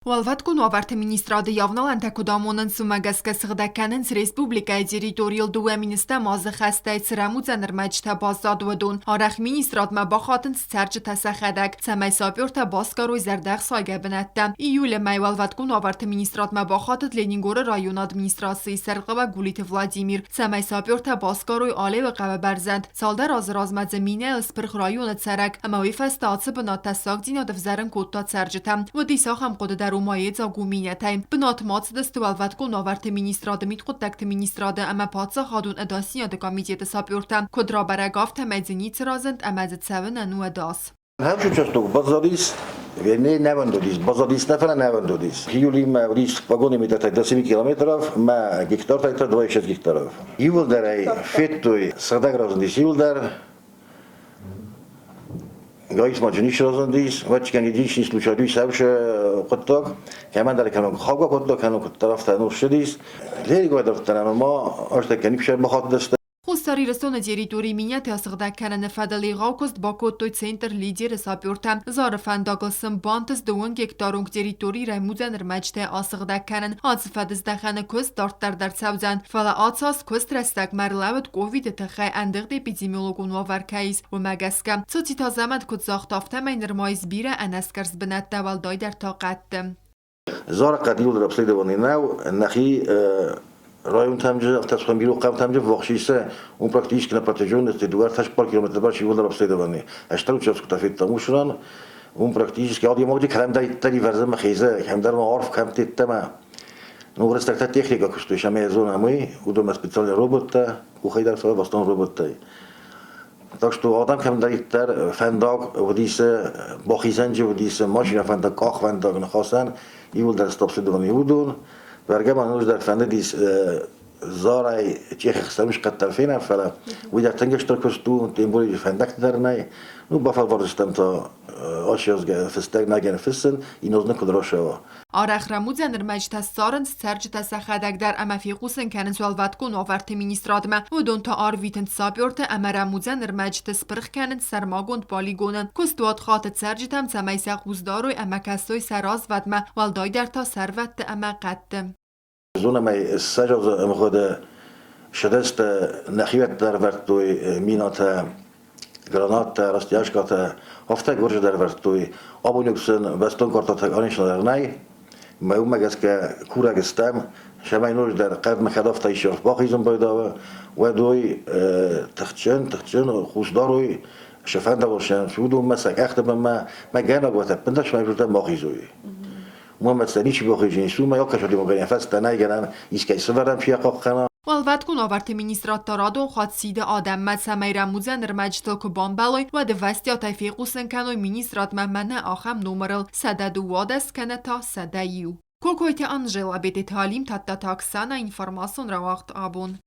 Уӕлвӕткон уавӕрты министрады авналӕнтӕ куыд амонынц, уымӕ гӕсгӕ сыгъдӕг кӕнынц республикӕйы территорийыл 2 000-ӕм азы хӕстӕй цы рӕмудзӕн ӕрмӕджытӕ баззад, уыдон. Арӕх министрадмӕ бахатынц цӕрджытӕ сӕхӕдӕг, цӕмӕй сапертӕ басгарой зӕрдӕхсайгӕ бынӕттӕ. Июлы мӕй Уӕлвӕткон уавӕрты министрадмӕ бахатыд Ленингоры районы администрацийы сӕргълӕууӕг Гулиты Владимир, цӕмӕй сапертӕ басгарой Алевы хъӕуы бӕрзӕнд. Цалдӕр азы размӕ дзы минӕйыл спырх районы цӕрӕг, ӕмӕ уый фӕстӕ ацы бынат тӕссагдзинад ӕвзӕрын кодта цӕрджытӕм. Уыдис ахӕм хъуыды дӕр, ома йедзаг у минӕтӕй. Бынатмӕ ацыдысты Уӕлвӕткон уавӕрты министрады, мидхъуыддӕгты министрады ӕмӕ паддзахадон ӕдасдзинады комитеты сапертӕ. Куыд рабӕрӕг, афтӕмӕй дзы ницы разынд ӕмӕ дзы цӕуынӕн у ӕдас. Хӕмпусастуг баззадис, вернее, не вӕндудис, баззадис нӕ, фӕлӕ нӕ вӕндудис. Июлимӕ уыдис вагоны метртӕй 27 километров, мӕ гектартӕй та 26 гектаров. Иууылдӕр ӕй федтой, сыгъдӕг разындис иууылдӕр. Гаисмаджы ницы разындис, ӕвӕццӕгӕн единичный случай уыдис ӕвзӕр хъуыддаг. Кӕмӕндӕр кӕнон хаугӕ кодта, кӕнон куыддӕр афтӕ ныссыдис. Леригвӕдӕрдтӕн ӕмӕ ма ӕртӕккӕ никуы бахатыдысты. Хуссар Ирыстоны территорийы минӕтӕ сыгъдӕг кӕныны фӕдыл егъау куыст бакодтой центр «Лидер»-ы сапертӕ. Зары фӕндагыл сын бантыст дыууын гектарон территори рӕмудзӕн ӕрмӕджытӕ асыгъдӕг кӕнын. Ацы фӕдыздӕхӕны куыст дарддӕр дӕр цӕудзӕн, фӕлӕ ацы аз куыст рӕстӕгмӕ ӕрлӕууыд ковиды тыххӕй ӕндыгъд эпидемиологон уавӕр кӕй ис, уымӕ гӕсгӕ. Цоциты Азӕмӕт куыд загъта, афтӕмӕй нырма ис бирӕ ӕнӕсгӕрст бынӕттӕ, уӕлдайдӕр та хъӕдты. Зарахъхъат иуылдӕр обследование нӕу, нӕхи районтӕм хъӕутӕм ввахс ис, уым практически на протяженности 2-4 километра бӕрц иуылдӕр обследование. Ӕз участкытӕ федтам уыцы уым практически адӕймаджы кӕмдӕриддӕр ивӕрзӕмӕ хизы, кӕмдӕр ма арф кӕмттӕмӕ. Ну, рӕстӕгтӕ техника куыстой, сӕмӕ зонӕм уый, уыдонмӕ специальный роботтӕ, къухӕй дӕр фӕлӕ бастон роботтӕй. Так что адӕм кӕмдӕриддӕр фӕндаг уыдис, бахизӕнджы уыдис, машинӕ фӕндаг, къахвӕндаг ныхасӕн, иууылдӕр стопсидон уыдон. Бӕргӕ ма ноджыдӕр фӕндыдис Зарӕй Чехы хсӕн фенӕм, фӕлӕ уый дӕр тынг стыр куыст у, тем более фӕндӕгтӕ дӕр нӕй. Ну, бафӕлвардзыстӕм та ащазгӕ фыстӕг нӕгӕн фыссын, инозны куыд рашӕуа. Арӕх рӕмудзӕн ӕрмӕджытӕ ссарынц цӕрджытӕ сӕхӕдӕг дӕр ӕмӕ фехъусын кӕнынц Уӕлвӕткон уавӕрты министрадмӕ. Уыдон та арвитынц сапертӕ ӕмӕ рӕмудзӕн ӕрмӕджыты спырх кӕнынц сӕрмагонд полигоны. Куыстуат хаты цӕрджытӕм, цӕмӕй сӕ хъус дарой ӕмӕ кӕсой сӕ развӕдмӕ, уӕлдайдӕр та сӕрвӕтты ӕмӕ хъӕдты. Зонӕм ӕй, 20 азы ӕмгъуыды сӕдӕстӕ нӕхиуӕттӕ ӕрӕвӕрдтой минатӕ, гранаттӕ, растяжкӕтӕ, афтӕ гуырдзы дӕр ӕвӕрдтой. Абон сын бӕстон картӕтӕ анисна дӕр нӕй. Мӕ уымӕ гӕсгӕ курӕг стӕм, цӕмӕй ноджыдӕр хъӕдмӕ хӕдӕфтӕ исчи бахизын байдауа, уӕд уой тыхджын, тыхджын хъус дарой, сӕ фӕндагыл сӕ уыдонмӕ, сӕ къӕхты бынмӕ, мӕ гӕнӕг уӕд ӕппындӕр сӕ ма хизой. Уымӕ сӕ ничи бахизын ис, уымӕ акӕсӕдимӕ фӕстӕ нӕй гӕнӕн искӕй сывӕрӕн чи ахъахъхъӕна. Уӕлвӕткон уавӕрты министрад та радон хатт сиды адӕммӕ, цӕмӕй рӕмудзӕн ӕрмӕджытыл куы бамбӕлой, уӕд ӕвӕстиатӕй фехъусын кӕной министрадмӕ мӕнӕ ахӕм номырыл 112 кӕнӕ та 101. Кокойты Анжела, Бететы Алим, Тадтаты Оксана, информацион рауагъд абон.